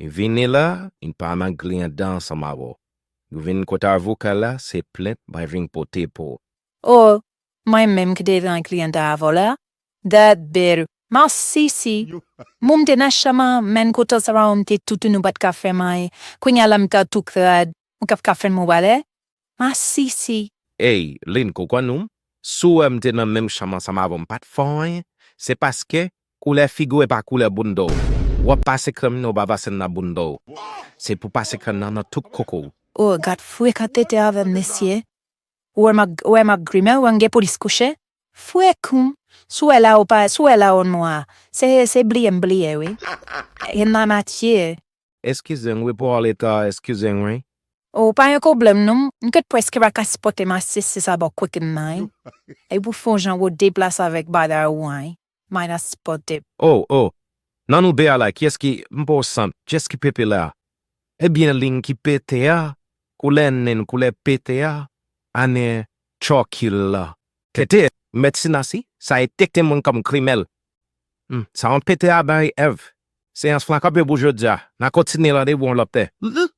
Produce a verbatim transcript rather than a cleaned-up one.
Vini la, m pa nan griyen dan ansanm avè w. Ou vin kote avoka la, se plent mwen vin pote pou ou. O, mwen menm ki te nan griyen dan avè w la? Dat bèl. Masisi. Mwen m te nan chanm an, men kote sa va, m te toutouni, m pa t ka fè m anyen. Kounye a la, m ka tou krad. Mwen k ap ka fè m wale. Masisi. Ey, Lynn, ou konn ou, si w wè m te nan menm chanm ansanm avè w, m pa t fè w anyen, se paske koulè figi w e pa koulè bounda w. W ap pase krèm nan, w pa pase l nan bounda w. Se pou pase krèm nan nan tout koko w. O, gad frekan tete avè m, mesye. Ou wè m ap, ou wè m ap grimen, ou wè m gen polis kouche? Frekan. Si w wè la ou pa, si w wè la ou nwa. Se, se bliye m bliye, wi. Gen nan matye. Eskize m, wi, pou an leta, eskize m, wi. O, pa yon pwoblèm, non. M te prèske pa ka sipòte masisi sa bò kwik m nan, wi. E pou fè w jan w deplase avèk bagay ou an, wi. Mwen pa sipòte. O, o. Nan nou de a la, kiyès ki, m pa w sant, kiyès ki pete la? Ebyen, Lynn ki pete a, koulè nen, koulè pete a, ane tchòkil la. Tete, mèt sinasi, sa e tete moun kòm krimèl. Hmm, sa yon pete a bay Èv. Seyans lan kanpe pou jodi a. N a kontinye randevou yon lòt tè. Hmm?